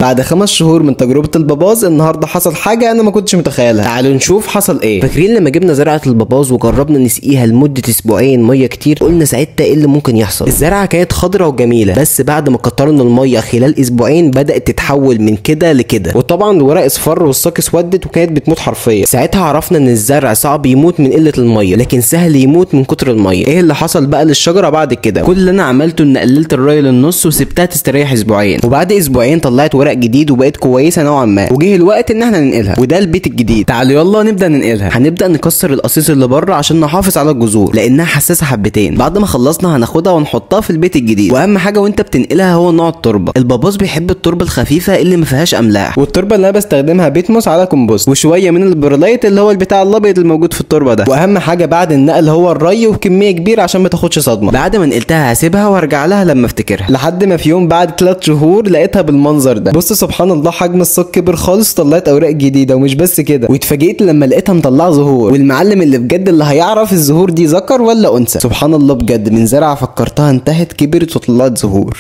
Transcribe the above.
بعد 5 شهور من تجربة الباباز النهارده حصل حاجة انا ما كنتش متخيلها. تعالوا نشوف حصل ايه. فاكرين لما جبنا زرعة الباباز وجربنا نسقيها لمدة اسبوعين مية كتير؟ قلنا ساعتها ايه اللي ممكن يحصل؟ الزرعة كانت خضرة وجميلة، بس بعد ما كترنا المية خلال اسبوعين بدأت تتحول من كده لكده، وطبعا الورق اصفر والساق اسودت وكانت بتموت حرفيا. ساعتها عرفنا ان الزرع صعب يموت من قلة المية، لكن سهل يموت من كتر المية. ايه اللي حصل بقى للشجرة بعد كده؟ كل اللي انا عملته ان قللت الري للنص وسبتها تستريح اسبوعين، وبعد اسبوعين طلعت ورق جديد وبقت كويسة نوعا ما، وجه الوقت ان احنا ننقلها، وده البيت الجديد. تعالوا يلا نبدا ننقلها. هنبدا نكسر القصيص اللي بره عشان نحافظ على الجذور لانها حساسة حبتين. بعد ما خلصنا هناخدها ونحطها في البيت الجديد. واهم حاجة وانت بتنقلها هو نوع التربة. الباباز بيحب التربة الخفيفة اللي ما فيهاش املاح، والتربه اللي انا بستخدمها peat moss على كومبوست وشوية من ال perlite اللي هو البتاع الابيض الموجود في التربة ده. واهم حاجة بعد النقل هو الري وبكميه كبيرة عشان ما تاخدش صدمة. بعد ما نقلتها هسيبها وارجع لها لما افتكرها، لحد ما في يوم بعد 3 شهور لقيتها بالمنظر ده. بص سبحان الله، حجم الساق كبر خالص، طلعت اوراق جديدة. ومش بس كده، واتفاجئت لما لقيتها مطلعه زهور. والمعلم اللي بجد اللي هيعرف الزهور دي ذكر ولا انثى. سبحان الله بجد، من زرعه فكرتها انتهت كبرت وطلعت زهور.